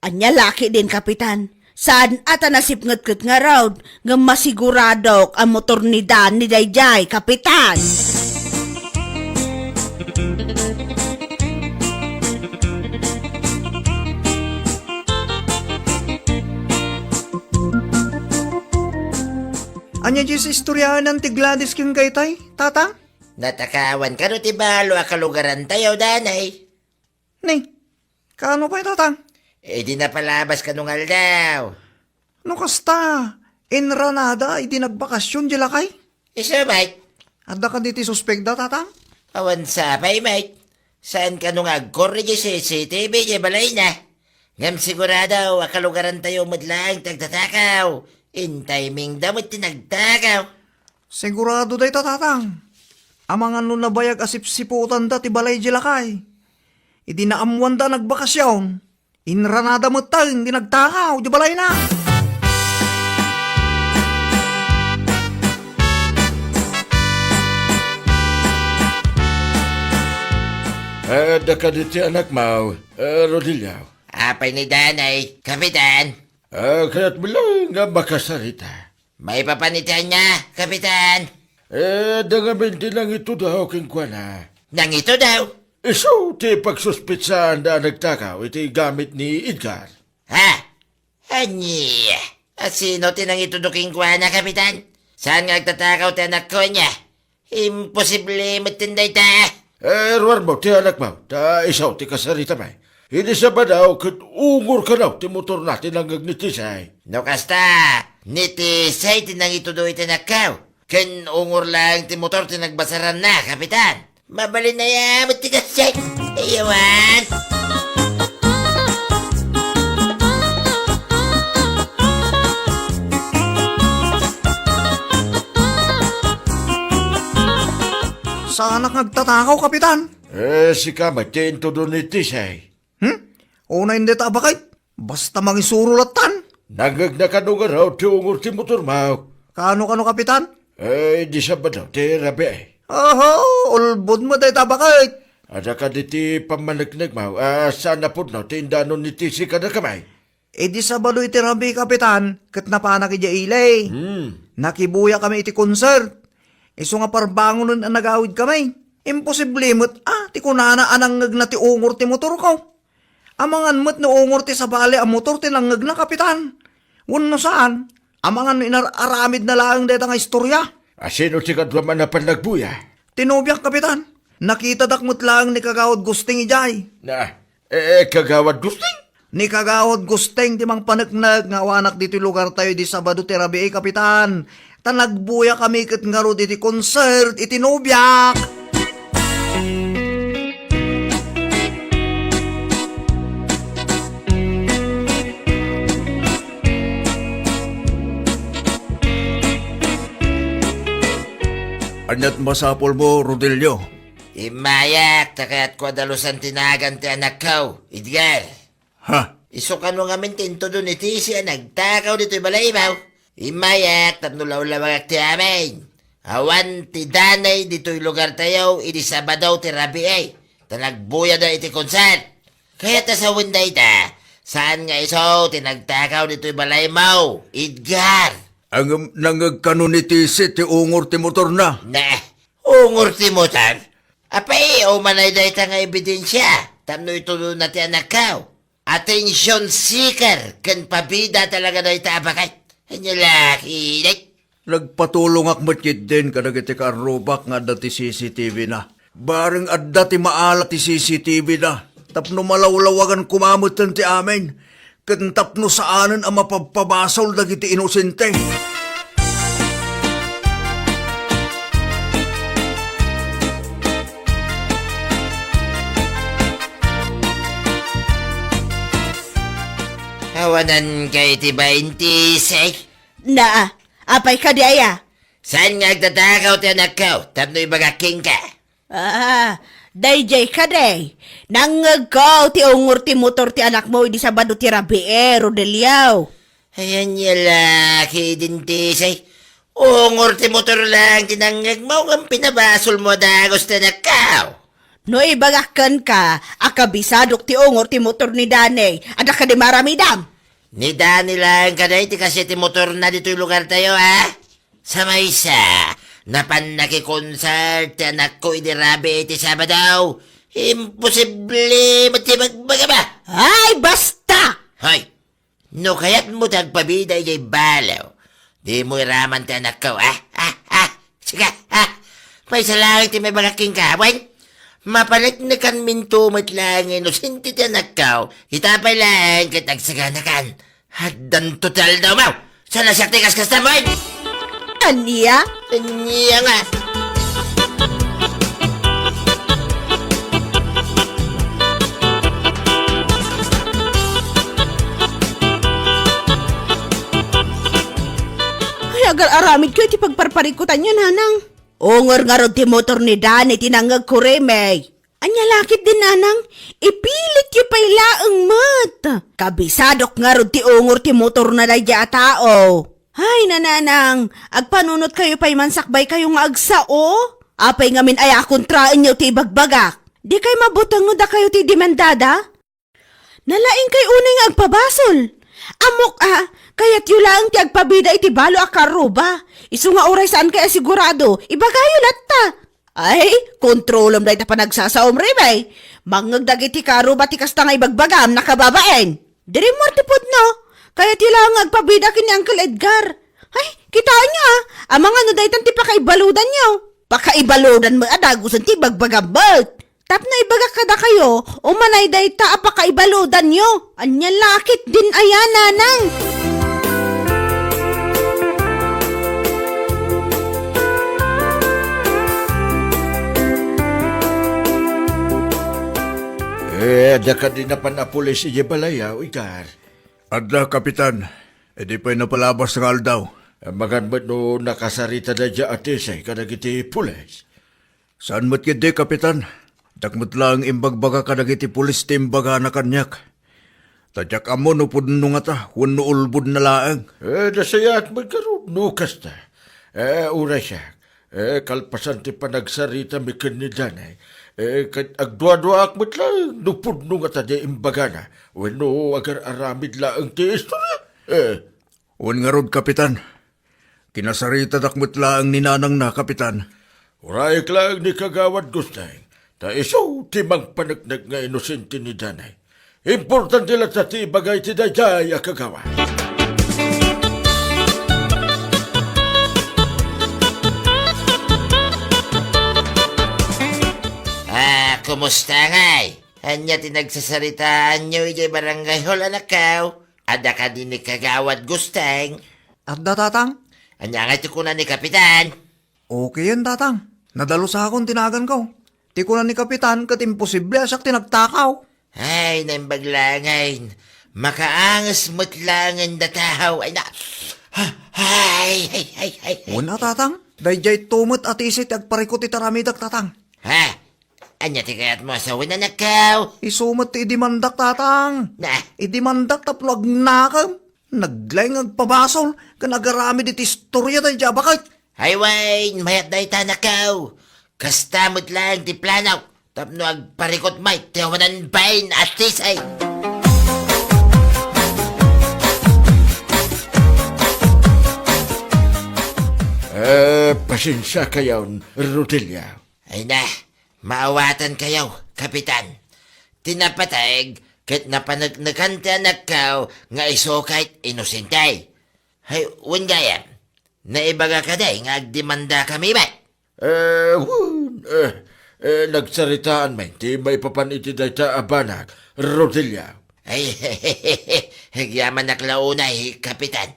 Ania la ketdin, Kapitan? Saan a ta nasipngetket ngarud, ngem masiguradok a motor ni Danny daydiay, Kapitan. Ania diay istoryanan ti Gladys ken kaytay, Tatang? Natakawan kano ti balo a kalugarantayo, Danny? Ni, kaano pay, Tatang? Idi napalabas kano nga aldaw. No kasta, inranada idi nagbakasyon diay lakay? Isu, Mike. Adda kadi ti suspekda, Tatang? Awan sapay, Mike. Saan kano nga agkurre diay C C T V diay balayna? Ngem sigurado a kalugarantayo met laeng ti agtatakaw. In timingda met ti nagtakaw. Sigurado dayta, Tatang. Amangan no nabayag a sipsiputanda ti balay diay lakay. Idi naammoanda a nagbakasyon, inranada metten ti nagtakaw diay balayna. Adda kadi ti anakmo, eh, Rodelio? Apay ni Danny, Kapitan? Ah, kayatmo laeng nga makasarita. Maipapan iti ania, Kapitan? Eh, adda ngamin ti nangitudo kenkuana. Nangitudo? Isu ti pagsuspetsaanda a nagtakaw iti gamit ni Edgar. Ha? Ania? A sino ti nangitudo kenkuana, Kapitan? Saan nga agtatakaw ti anakko, ania? Imposible metten dayta. Eh, ruarmo ti anakmo, ta isu ti kasaritami. Idi Sabado, ket ungor kano ti motorna ti nangngeg ni Tisay. No kasta, ni Tisay ti nangitudo iti anakko. Ken ungor laeng ti motor ti nagbasaranna, Kapitan. Mabalin aya met ti kasjay. Ayawan. Saanak nga agtatakaw, Kapitan. Eh, sika met ti intudo ni Tisay. Hmm? Unay dayta a baket. Basta mangisuro lattan. Nangngegna kano ngarud ti ungor ti motormo? Kaano, kano, Kapitan? Eh, idi Sabado ti rabii. Oho, ulbod met dayta a baket. Adda kadi ti pammaneknekmo a saan a pudno ti indanon ni Tisay kadakami? Idi Sabado iti rabii, Kapitan, ket napanak idiay ili. Hmm. Nakibuya kami iti concert. Isu nga parbangonen a nagawid kami. Imposible met a ti kunana a nangngegna ti ungor ti motorko. Amangan met no ungor ti sabali a motor ti nangngegna, Kapitan. Wenno saan, amangan no inar-aramidna laeng dayta nga istoria. A sino ti kaduam a napan nagbuya? Ti nobiak, Kapitan. Nakitadak met laeng ni Kagawad Gusting idiay. Na, eh, Kagawad Gusting? Ni Kagawad Gusting ti mangpaneknek nga awanak ditoy lugartayo idi Sabado ti rabii, Kapitan. Ta nagbuya kami ket ngarud iti concert iti nobiak. Ania't masapulmo, Rodelio? Immayak, ta kayatko a dalusan ti nagan ti anakko, Edgar. Ha? Isu kano ngamin ti intudo ni Tisay a nagtakaw ditoy balaymo? Immayak tapno lawlawagak ti amin. Awan ti danay ditoy lugartayo idi Sabado ti rabii, ta nagbuyada iti konsert. Kayat a sawen dayta, saan nga isu ti nagtakaw ditoy balaymo, Edgar? Ngem nangngeg kano ni Tisay ti ungor ti motorna? Ne, ungor ti motor? Apay, umanay dayta nga ebidensia tapno itudona ti anakko. Attention seeker ken pabida talaga dayta a baket. Ania la, kinik? Nagpatulongak met ketdin kadagiti kaarrubak nga adda ti C C T V na. Bareng adda ti maala ti C C T V na. Tapno malawlawagan koma metten ti amin. Ken tapno saanen a mapabpabasol dagiti inosente. Awanan kay ti baintis, eh. Na, apay kadi aya? Saan nga agtatakaw ti anakko tapno ibagak kenka? Ah, dayjay kadi. Nangngegko ti ungor ti motor ti anakmo idi Sabado ti rabii, Rodelio. Ayan yala, kidintis, eh. Ungor ti motor lang ti nangngegmo, ngem pinabasolmo a dagus ti anakko. No ibagak kenka a kabisadok ti ungor ti motor ni Danny, adda kadi maaramidam? Ni Danny lang kadi ti kaasi ti motorna ditoy lugartayo, ha? Sa maysa, napan nakikonsert ti anakko idi rabii iti Sabado. Imposible met ti ibagbaga ba? Ay, basta! Hoy, no kayatmo ti agpabida idiay balo, dimo iraman ti anakko, ah? Ah, ah, sika, ah? Maysa laeng ti maibagak kenka, wen? Mapaneknekanminto met laeng nga inosente ti anakko, ita pay laeng ket agsaganakan. Addanto ti aldawmo! Saan a siak ti kaskastam, wen? Ania? Ania nga? Ay, agar-aramidko iti pagparparikutanyo, nanang. Ungor ngarud ti motor ni Danny ti nangngegko, Remey. Ania la ketdin, nanang, ipilityo pay laeng met. Kabisadok ngarud ti ungor ti motorna daydiay a tao. Ay, nanang, agpanunotkayo pay man sakbaykayo nga agsao. Apay ngamin aya a kontraenyo ti ibagbagak? Dikay mabuteng no dakayo ti demandada? Nalaingkay unay nga agpabasol. Ammok a, kayatyo laeng ti agpabida iti balo a karruba. Isu nga uray saankay a sigurado, ibagayo latta. Ay, kontrolem dayta panagsasaom, Remey. Mangngeg dagiti karruba ti kasta nga ibagbagam, nakababain. Diri mo ti pudno. Kayatyo laeng nga agpabida ken ni Uncle Edgar. Ay, kitaenyo a, amangan no daytan ti pakaibaludanyo. Pakaibaludan met a dagusen ti ibagbagam met. Tapno ibagak kadakayo, umanay dayta a pakaibaludanyo. Ania la ketdin aya, nanang? Eh, adda kadi napan a pulis idiay balay, ah, Edgar? Adda, Kapitan. Idi pay napalabas nga aldaw. Amangan met no nakasarita daydiay a Tisay kadagiti pulis. Saan met ketdi, Kapitan. Diak met laeng imbagbaga kadagiti pulis ti imbagana kaniak. Ta diak ammo no pudno ngata wenno ulbodna laeng. Eh, nasayaat met ngarud no kasta. Eh, uray siak. Eh, kalpasan ti panagsaritami ken ni Danny, eh, ket agduaduaak met laeng no pudno ngata ti imbagana wenno agar-aramid laeng ti istoria. Eh, Wen ngarud, Kapitan. Kinasaritadak met laeng ni nanangna, Kapitan. Urayek laeng ni Kagawad Gusteng, ta isu ti mangpaneknek nga inosente ni Danny. Importante latta ti ibaga iti daydiay a kagawad. Ah, kumusta ngay? Ania ti nagsasaritaanyo idiay barangay hall, anakko? Adda kadi ni Kagawad Gusteng? Adda, Tatang. Ania ngay ti kuna ni Kapitan? Okayen, Tatang. Nadalusakon ti naganko. Ti kuna ni Kapitan ket imposible a siak ti nagtakaw. Ay, naimbag laengen. Makaanges met laengen dataw. Ay, na. Ay, ay, ay, ay, ay. Wen a, Tatang. Daydiay to met a Tisay ti agparikut iti aramidak, Tatang. Ha? Ania ti kayatmo a sawen, anakko? Isu met ti idimandak, Tatang. Na? Idimandak tapno agnakem. Naglaing agpabasol ken agaramid iti istoria daydiay a baket. Ay wen, mayat dayta, anakko. Kasta met laeng ti plano tapno agparikut met ti awanan bain a Tisay. Eh, pasensiakayon, Rodelia. Ay na, maawatankayo, Kapitan. Ti napateg ket napaneknekan ti anakko nga isu ket inosente. Hay, wen gayam, naibaga kadi nga agdemandakami met? Eh, wen, eh, eh, nagsaritaan met ti maipapan iti dayta a banag, Rodelia. Ay, agyamanak la unay, Kapitan.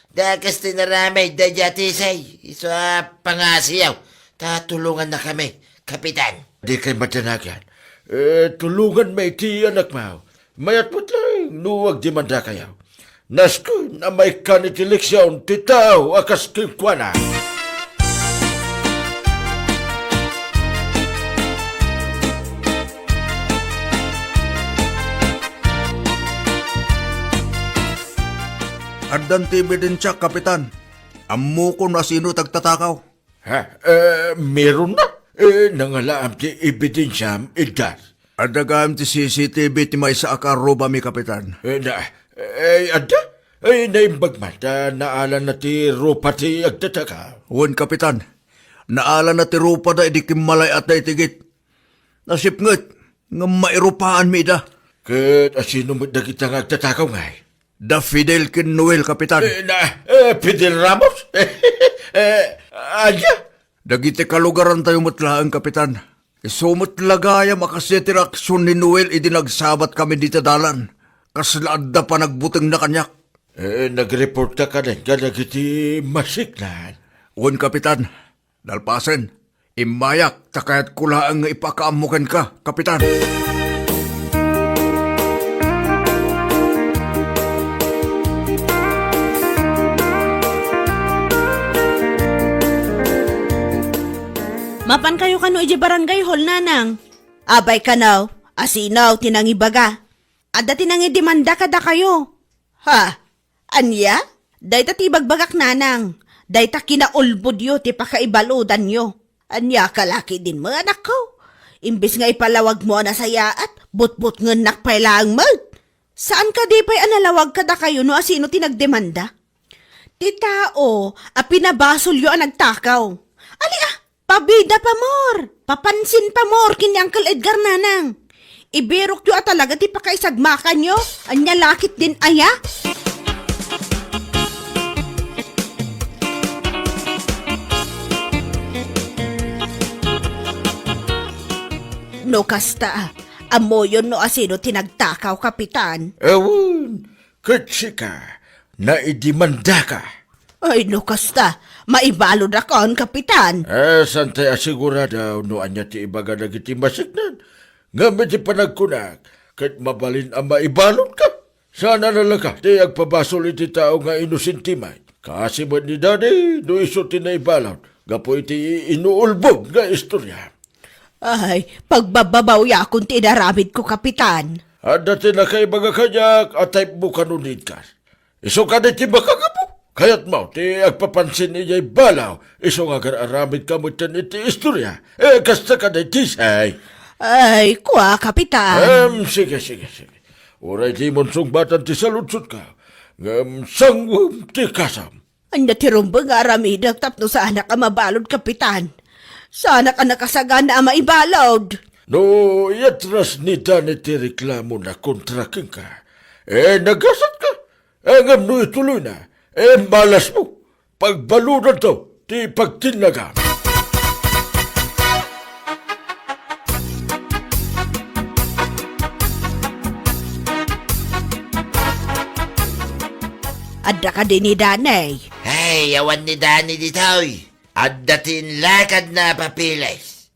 Dakes ti naramid daydiay a Tisay, isu a pangasiyo, ta tulongannakami, Kapitan. Dikay madanagan. Eh, tulonganmi ti anakmo. Mayat met laeng no agdemanda kayo. Nasken a maikkan iti leksion ti tao a kas kenkuana. Addan ti ebidensiak, Kapitan. Ammokon no asino ti agtatakaw. Ha? Eh, meron na? Eh, nangalaam ti ebidensiam, Edgar. Adda gayam ti C C T V ti maysa a karrubami, Kapitan. Eh, na, eh, adda? Eh, naimbag man, ta naalanna ti rupa ti agtatakaw. Wen, Kapitan. Naalanna ti rupada idi kimmalay-atda iti gate. Nasipnget, ngem mairupaanmi ida. Ket asino met dagita nga agtatakaw ngay? Da Fidel ken Noel, Kapitan. Eh, na, eh, Fidel Ramos? Eh, ania? Dagiti kalugarantayo met laeng, Kapitan. Isu met la gayam a kasdiay ti reaksion ni Noel idi nagsabatkami dita dalan. Kasla adda panagbutengna kaniak. Eh, nagreportka kadi kadagiti masiknan? Wen, Kapitan. Nalpasen, immayak ta kayatko laeng nga ipakaammo kenka, Kapitan. Mapankayo kano idiay barangay hall, Nanang? Apay kano, asino ti nangibaga? Adda ti nangidemanda kadakayo. Ha? Ania? Dayta ti ibagbagak, Nanang. Dayta kinaulbodyo ti pakaibaludanyo. Ania ka la ketdin met, anakko? Imbes nga ipalawagmo a nasayaat, butbutngennak pay laeng met. Saan kadi pay a nalawag kadakayo no asino ti nagdemanda? Ti tao a pinabasolyo a nagtakaw. Ali a, pabida pay, Mor! Papansin pay, Mor, ken ni Uncle Edgar, Nanang. Ibirokyo a talaga ti pakaisagmakanyo. Ania la ketdin aya? No kasta, ammoyon no asino ti nagtakaw, Kapitan? Awan, ket sika, naidemandaka. Ay, no kasta, maibaludakon, Kapitan. Eh, saan tay asigurado no ania ti ibaga dagiti masiknan? Ngem iti panagkunak, ket mabalin a maibaludka. Saan a nalaka ti agpabasol iti tao nga inosente met. Kaasi met ni Daddy, no isu ti naibalud, gapu iti inuulbod nga istoria. Ay, pagbababawayakon ti inaramidko, Kapitan. Adda ti nakaibaga kaniak a type mo kano ni Edgar. Isu kadi ti makagapu. Kayatmo ti agpapansin idiay balaw, isu nga agar-aramidka metten iti istoria. Eh, kasta kadi ti say. Ay, kua, Kapitan. Em, sige, sige, sige. Uray dimon sungbatan ti saludsodko, ngem sanguem ti kasam. Ania ti rumbeng nga aramidek tapno saanak a mabalud, Kapitan? Saanak a nakasagana a maibalud. No iatras ni Danny ti reklamona kontra kenka, eh, nagasatka. Eh, ngem no ituloyna, eh, malasmo. Pagbaludanto ti pagtinnagam. Adda kadi ni Danny? Ay, awan ni Danny ditoy. Adda ti inlakadna a papeles.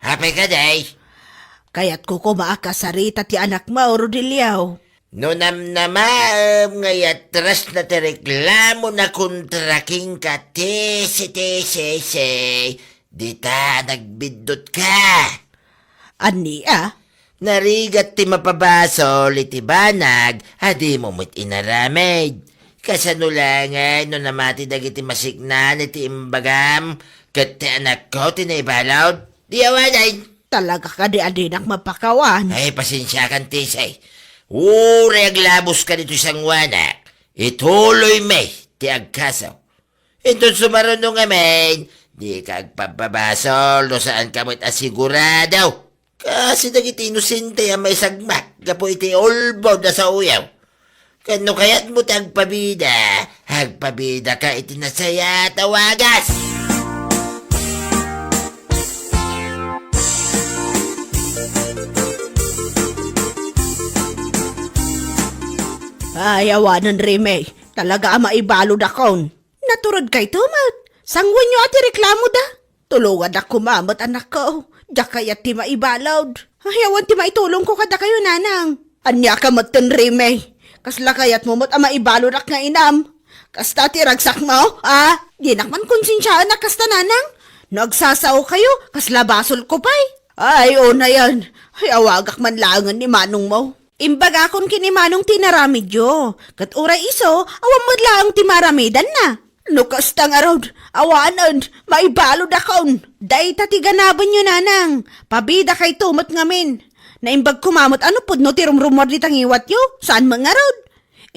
Apay kadi? Kayatko koma a kasarita ti anakmo, Rodelio. No namnamaem nga iatras na ti reklamona kontra kenka, tisi, tisi, tisi, dita a nagbiddutka. Ania? Narigat ti mapabasol iti banag a dimo met inaramid. Kasano la ngay no namati dagiti masiknan iti imbagam ket ti anakko ti naibalud? Di awanen. Talaga kadi a dinak mapakawan? Ay, pasensiakan, Tisay. Uray aglaboska ditoy sanguanak, ituloymi ti agkaso. Inton sumaruno ngamin, dika agpabpabasol no saanka met a sigurado. Kaasi dagiti inosente a maisagmak gapu iti ulbod a saoyo. Ken no kayatmo ti agpabida, agpabidaka iti nasayaat a wagas. Ay, awanen, Reme. Talaga a maibaludakon. Naturedkayto met. Sanguenyo a ti reklamoda. Tulongadak koma met, anakko. Diak kayat ti maibalud. Ay, awan ti maitulongko kadakayo, Nanang. Ania ka metten, Reme? Kasla kayatmo met a maibaludak nga inam. Kasta ti ragsakmo, a? Dinak man konsensiaan a kasta, nanang. No agsasaokayo, kasla basolko pay. Ay, unayen. Ay, awagak man laengen ni manongmo. Imbagakon ken ni manong ti inaramidyo. Ket uray isu, awan met laeng ti maaramidanna. No kasta ngarud, awanen, maibaludakon. Dayta ti ganabenyo, nanang. Pabidakayto met ngamin. Naimbag koma met a no pudno ti rumrumuar dita ngiwatyo, saan met ngarud.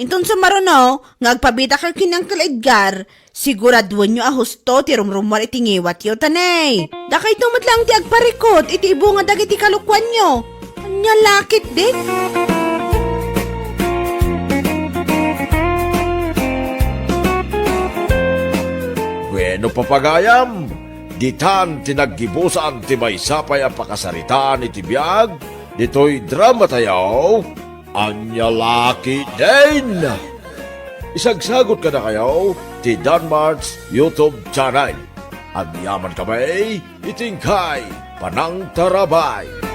Inton sumaruno nga agpabidakayo ken ni Uncle Edgar, siguraduenyo a husto ti rumrumuar iti ngiwatyo, ta ne, dakayto met laeng ti agparikut iti ibunga dagiti kalokuanyo. Ania la ketdi? Wenno, papagayam, ditan ti naggibusan ti maysa pay a pakasaritaan iti biag ditoy dramatayo, Ania la ketdin? Isagsagut kadakayo ti Danmart's YouTube channel. Agyamankami iti inkay panangtarabay.